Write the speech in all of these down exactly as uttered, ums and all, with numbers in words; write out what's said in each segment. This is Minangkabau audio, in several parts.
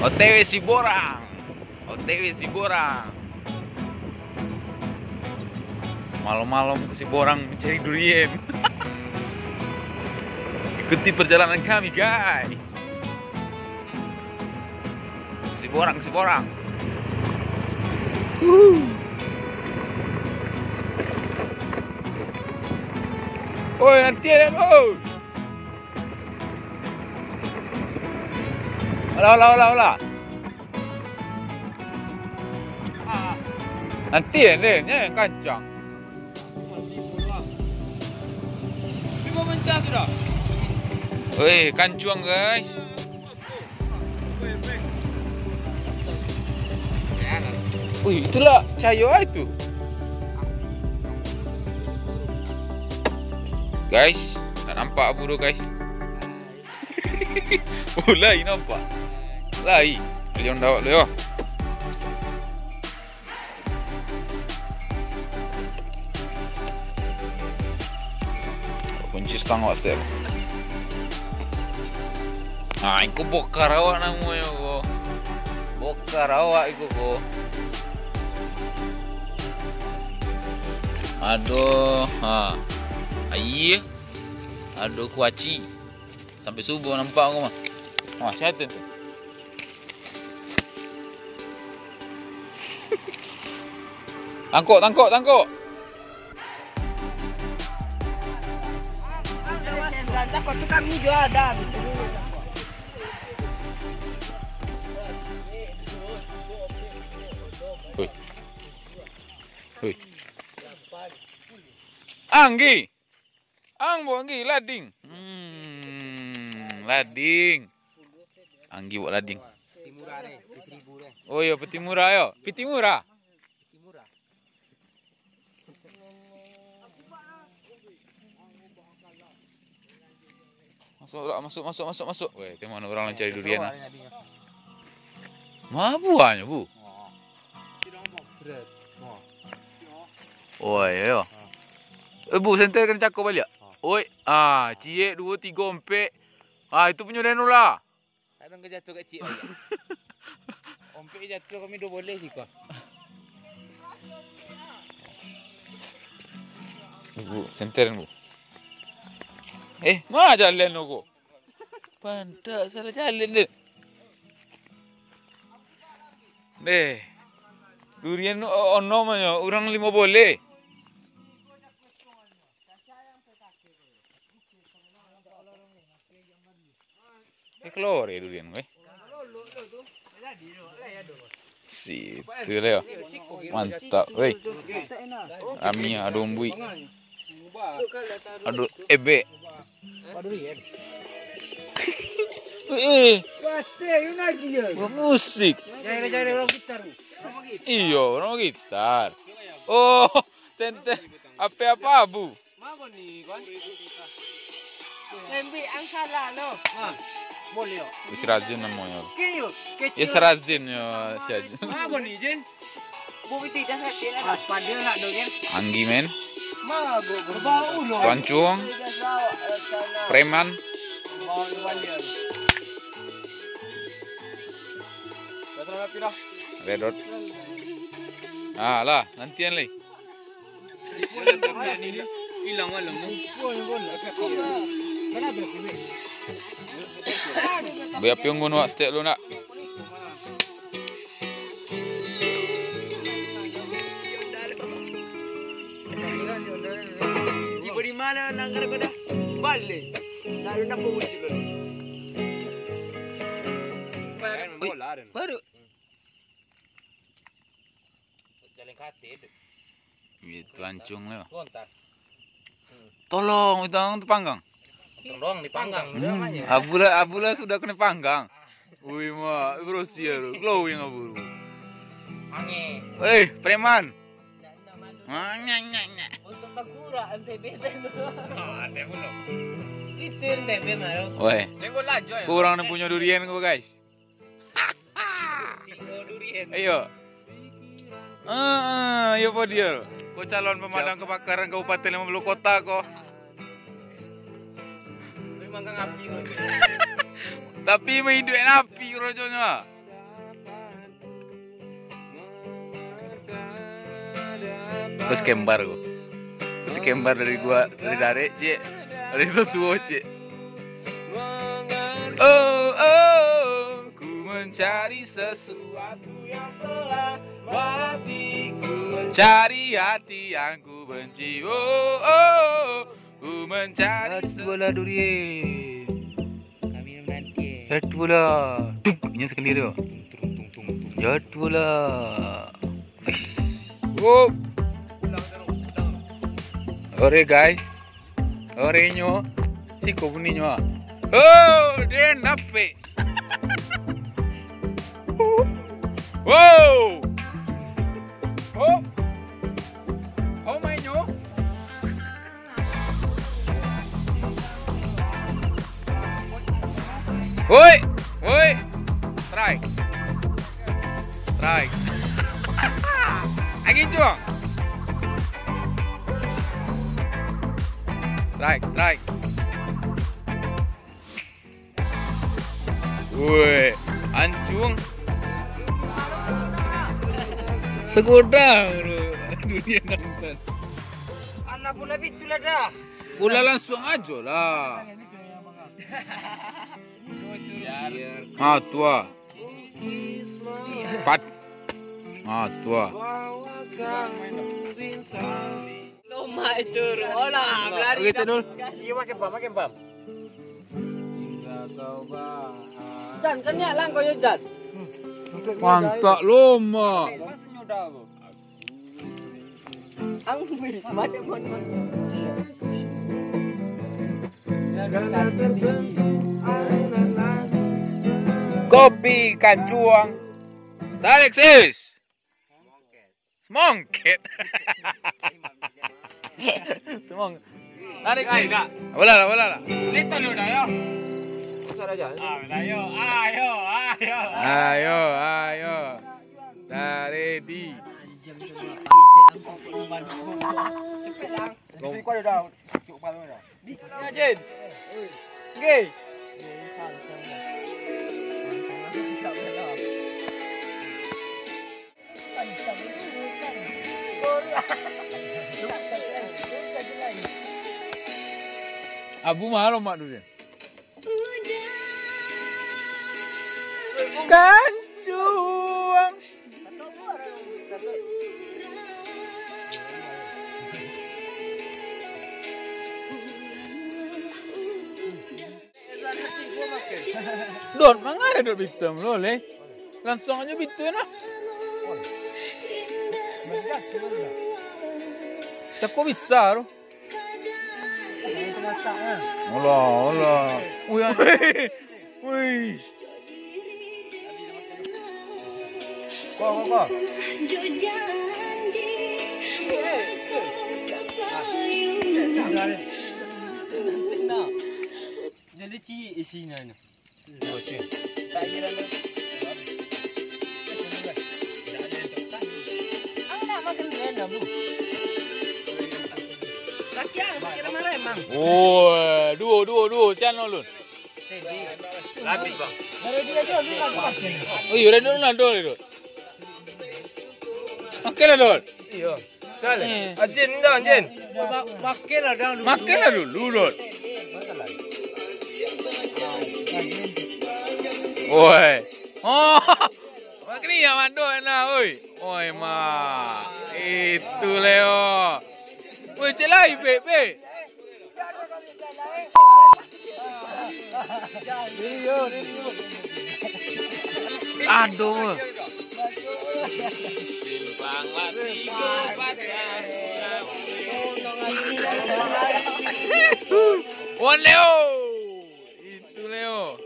O T W Siborang. O T W Siborang. Malam-malam ke Siborang mencari durian. Ikuti perjalanan kami, guys. Siborang, Siborang. Wuh. Oi, nanti ada, oi. Olah, olah, olah, olah. Nanti ni, ni kancang. Weh, kancuang, guys. Wih, itulah cahaya itu. Guys, tak nampak abu tu, guys. Oh, lai nampak. Lai. Lion dawak lu yo. Kunci stang awak sel. Nah, iko bokar awak namonyo ko. Bokar awak iko ko. Ado, ha. Aia. Ado kuaci. Sampai subuh nampak ko mah. Wah, siapa tu? Tangkok, tangkok, tangkok. Oi. Oi. Anggi. Ang buat anggi, lading. Hmm, lading. Anggi buat lading. Piti murah deh, di seribu deh. Oh iyo, piti murah yo. Piti murah. Piti murah. Masuk lah, masuk, masuk, masuk, masuk. Weh, tengok urang lah cari durian lah. Ma buahnyo, Bu? Oi, yo. Eh, Bu, senter kena cako baliak. Oi, ah, ciek, duo, tigo, ampek. Ah, itu punyo Deno lah. Kadang ka jatuah ka ciek baliak. Ompek jatuah kami duo boleh siko. Bu, senter, Bu. Eh, ma jalan tu ko? Pantak salah jalan deh. Deh. Durian tu o-, onom aja, urang limo boleh. Eh, keluar ya durian, weh. Situ lah, yo. Mantap, weh. Rami ado umbuik. Ado ebek. Eh, bermusik. Iyo, orang gitar. Oh, senter. Apa-apa, Bu? Mago ni, kon? Lembik ang salah lo. Ha. Boleh yo. Wis rajin namonyo. Kini yo. Wis rajin yo, si Ajin. Mago ni, Jin? Bu, itu dah sakit lah. Pas pada nak do, Jin. Anggi, men. Mago, bau lo. Tuan Cung. Preman. Bau lo baliak. Dah terang api dah. Redot. Ah, lah, nantian lai. Ilang malam tu. Bia piung gunu stek lu nak. Tiba di mana nang kada kada balik. Lalu nampak wujud lu. Baru. Jalan kate tu. Itu ancung lah. Lontar. Tolong, itu ang tu panggang. Tolong dipanggang. Hmm. Abula, abula sudah kena panggang. Ui, mak, berosia tu. Glowing abu tu. Angin. Eh, preman. Nyak, nyak, nyak, nyak. Untuk tengkurak, ente beda tu. Ah, ente pun. Itu ente beda, yo. Weh. Tengok lah, Joy. Kurang ni punyo durian ko, guys. Siro durian. Iyo. Heeh, iyo po dio. Ko calon pemadam kebakaran Kabupaten Limo Puluh Kota ko. Tapi manggang api ko. Tapi maiduik api karajonyo. Terus kembar ko. Terus kembar dari gua, dari darek, cik. Dari itu tuo, cik. Oh, oh, ku mencari sesuatu yang telah mati. Ku mencari hati yang ku benci. Oh, oh, ku mencari. Aduh, bola durian. Kami menanti. Jatuh bola. Duk, ini sekali tu. Tung, tung, tung, tung, tung. Jatuh bola. Wop. Ore, guys. Ore nyo. Siko bunyi nyo. Oh, dia dapik. Wow. Oh. Oh my nyo. Woi, woi. Strike. Strike. Lagi, Cuang. Strike, strike. Woi, ancuang. Segodang dunia nonton. Anak bola bitu lah dah. Bola langsung ajo lah. Ah, tua. Pat. Ah, tua. Lomak itu, olah, berlari. Oke, Cak Dul. Iya, makin pam, makin pam. Jan, kan niat lang kau yo, Jan. Mantap, lomak. Pas nyoda, Bu. Ang, wih, mana, mana, mana. Kopi kancuang. Tarik, sis. Semongket. Semong. Tarik. Dah, dah. Bola lah, bola lah. Lito lu dah, yo. Besar aja. Ah, dah, yo. Ayo, ayo. Ayo, ayo. Dah ready. Cepet lah. Di sini kau ada dah. Cuk, palu dah. Jin. Nggih. Abu mahal omak tu dia. Kancuang. Dot, manga ado dot bitu lo, leh. Langsung aja bitu nah. Cako bisa tu. Alah, alah. Ui, ui. Ui. Ko, ko, ko. Jadi ciek isinyo ni. Ang nak makan rena, Bu. Kaki ang sakit marah emang. Oh, duo, duo, duo. Sian lo, Lun. Habis, Bang. Dari dia tu, lu nak makan. Oh, iyo, Lun, Lun, Lun. Makan lah, Lun. Iyo. Salah. Eh. Ajin dah, Ajin. Makan lah dah dulu. Makan lah dulu, Lun. Oi. Oh. Makan ni yang mandok enak, oi. Oi, ma. Itu, Leo. Oi, cek lai, Bek, Bek. Aduh. Wan Leo. Itu Leo.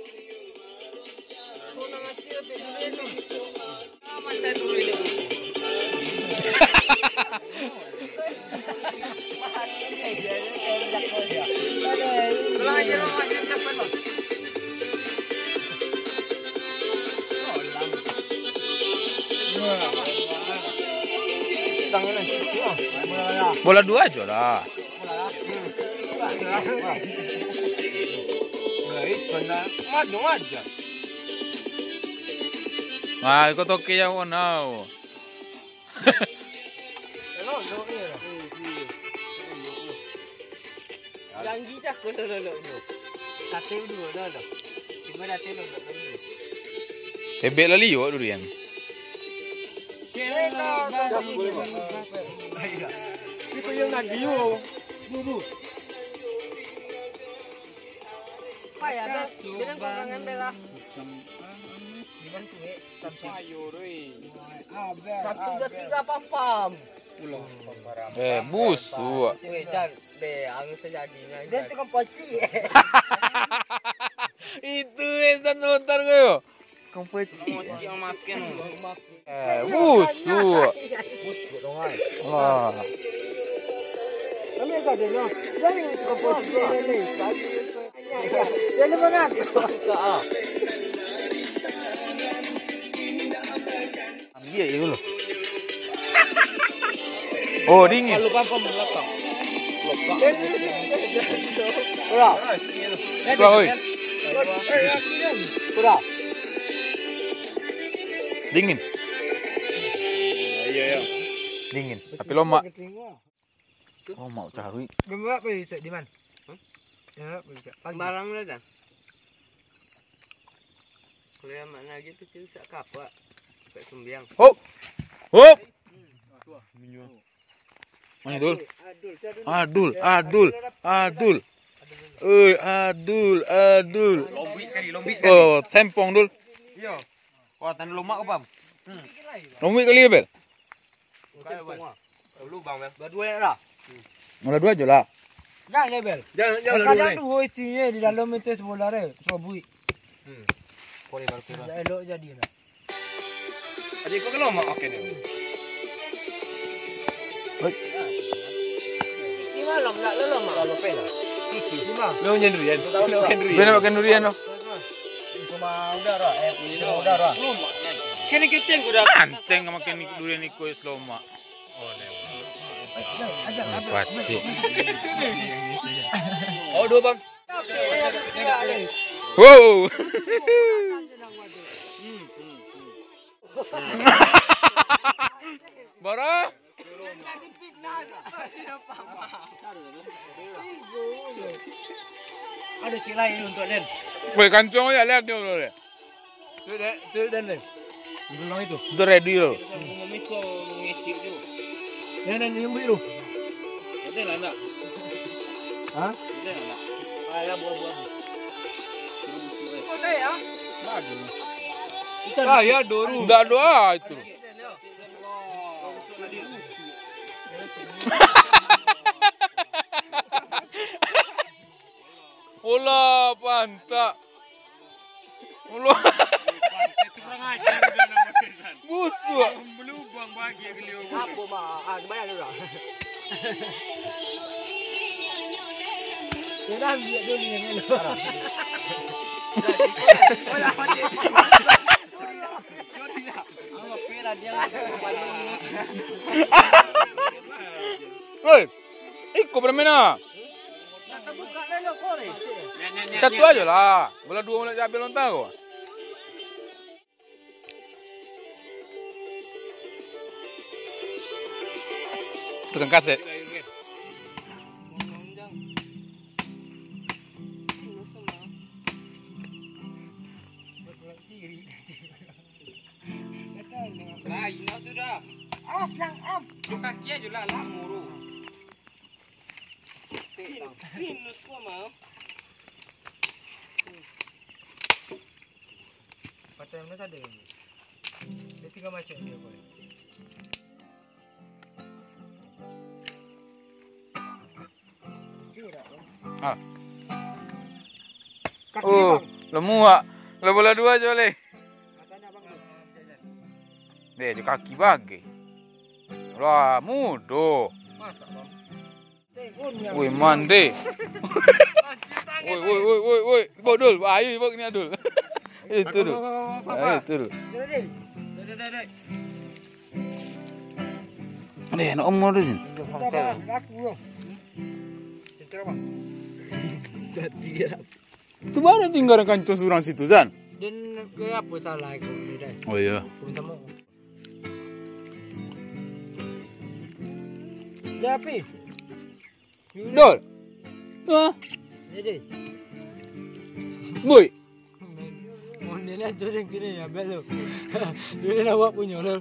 Bola duo ajo lah. Nah, iko toke yang warna. Janji cako lo, lo, lo, lo. Kata dulu, lo, lo. Cuma datang lo, lo, lo. Tebek lah liok durian. Itu yang nak giu. Bu, bu. Payah dah. Jangan kau kangen deh lah. Satu dua tiga, pam, pam. Eh, busuk. Weh, jan, be, angin sejadinyo. Dia tukang pocik. Itu, eh, san motor ko. Tukang pocik. Pocik yang makan. Eh, busuk. Busuk dong, ai. Wah. Kami saja, no. Jangan tukang pocik. Ya, ya. Dia lu mangan. Ambiak je dulu. Oh, dingin. Kalau pampam belakang. Kurang. Kurang, oi. Kurang. Dingin. Iya, iya. Dingin. Tapi lomak. Oh, mau cari. Gemuk apa, Cak Diman? Hah? Gemuk apa, Cak? Pagi. Barang lah dah. Kalau yang mana aja tu, tu sak kapak. Sak sumbiang. Hop. Hop. Mana, Dul? Adul, Cak, Adul. Adul, Adul, Adul. Oi, Adul, Adul. Lombik sekali, lombik sekali. Oh, sempong, Dul. Iya. Wah, tanda lomak ko, Pam. Hmm. Lombik kali ya, Bel? Bukan, Bel. Lubang, Bel. Dua-dua lah. Mula dua aja lah. Jangan ya, Bel. Jangan, jangan. Kadang dua isinya di dalam itu sebelah dia, serobuik. Hmm. Boleh baru kira. Elok jadi lah. Adik kau kalau mak makan ni. Oi. Ni malam nak lelom mak. Lalu pena. Kiki. Lo nyendirian. Lo nyendirian. Benar makan durian lo. Cuma udara, eh, cuma udara. Kini keting udah. Anteng makan durian iko selomak. Oh, pati. Oh, dua, Bang. Wow. Bara? Ada cik lain untuk den. Weh, kancong ya, lihat dia dulu deh. Tu dek, tu dan dek. Itu ready lo. Mengecek tu. Yang dan yang beli tu. Ada lah nak. Hah? Ada lah nak. Ah, ya, buah-buah. Kau dah ya? Bagus. Kita saya dulu. Enggak doa itu. Olah pantak. Olah. Kurang ajar udah nama kesan. Busuk. Belubang bagi beliau. Apa, Mak? Ah, bayar dulu lah. Udah ambil dulu yang anu. Hei, iko bermain ah. Satu aja lah. Bola dua mulai habis lontar ko. Tukang kaset. Lain lah sudah. Awas, Lang, am. Lu kaki aja lah, lah muru. Pinus gua mah. Patah yang mana ada ini? Dia tinggal masuk dia, boy. Ah. Kaki, oh, Bang. Lemu, Wak. Lah bola dua je boleh. Matanya, Bang, tu. Deh, di kaki bagai. Lah, mudo. Masak, Bang. Woi, mande. Woi, woi, woi, woi, woi. Bawa dul, ayo bawa ni dul. Itu dul. Ayo, itu dul. Deh, nak umur tu, Jin. Tu baru tinggal kanco surang situ, Zan. Dan ke apa salah aku ni, Dai? Oh, iya. Aku minta maaf. Dah, Pi. Dul. Hah? Jadi. Bui. Mondel aja yang kini ya, bel lu. Ini awak punya, Dul.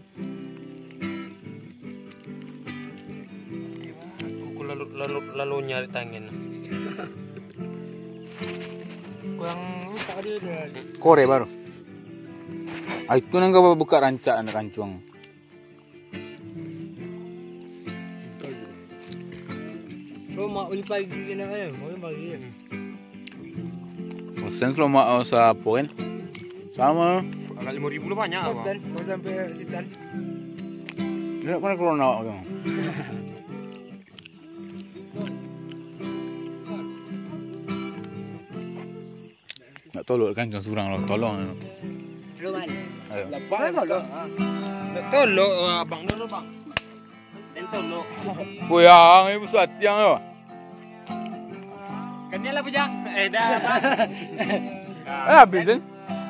Aku lalu, lalu, lalu nyari tangan. Kurang tak ada dia. Kore baru. Ah, itu nang kau buka rancak anak kancuang. Lomak uli pagi kena, eh, uli pagi. Sen lomak, oh, sapo kan? Sama. Agak lima ribu lah banyak, Bang. Sitan, mau sampai sitan. Dia nak kena corona awak tu. Nak tolok kan, jangan surang lo, tolong. Lu, Man. Ayo. Nak tolok? Nak tolok, abang dulu, Bang. Dan tolok. Kuyang, ibu suatiang lo. Kan dia lah, Bujang. Eh, dah, Bang. Eh, habis, kan?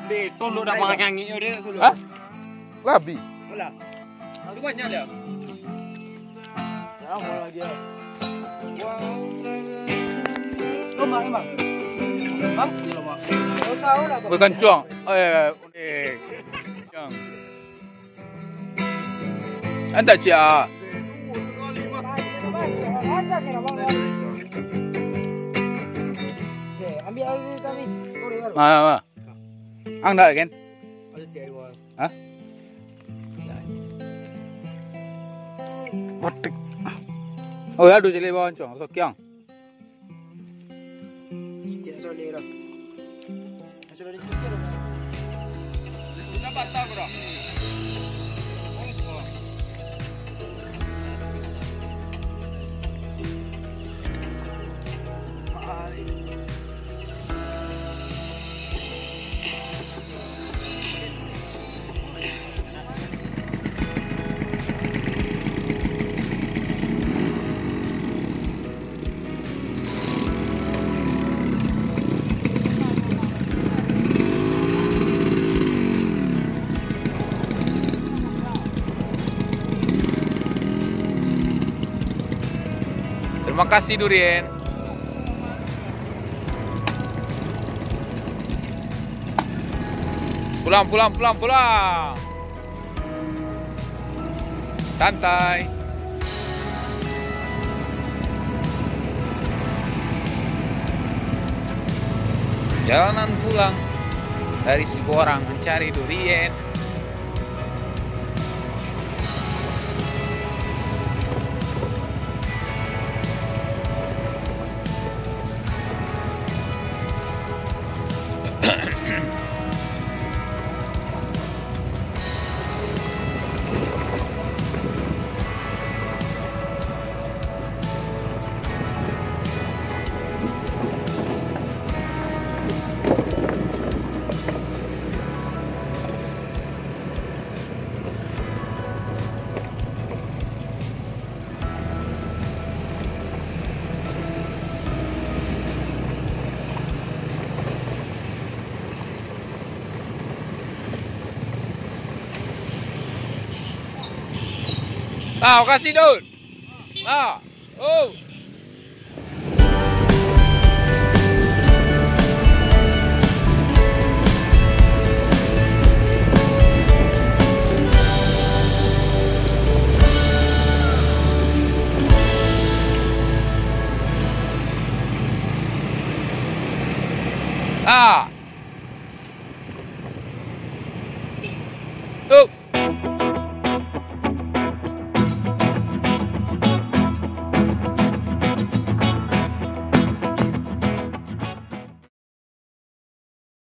Dia tolok dah, Bang, angin dia tolok. Hah? Labi. Alah. Itu banyak dia. Lama lagi, ya. Lomak, emang. Bang? Iya, lomak. Bukan cuang. Eh, eh, cuang. Antak cia. Ambil air dulu kami. Sorry, baru. Ah, ah. Ang dak, kan? Ada cek air. Hah? Patik. Oh, ya, aduh, cili bawang, cong. Sokiang. Tidak soleh dah. Sudah dicuci dah. Sudah patah, bro. Terima kasih, Durian. Pulang, pulang, pulang, pulang. Santai. Jalanan pulang dari Siborang mencari durian. Ah, makasih, Dul. Ah, oh. Ah,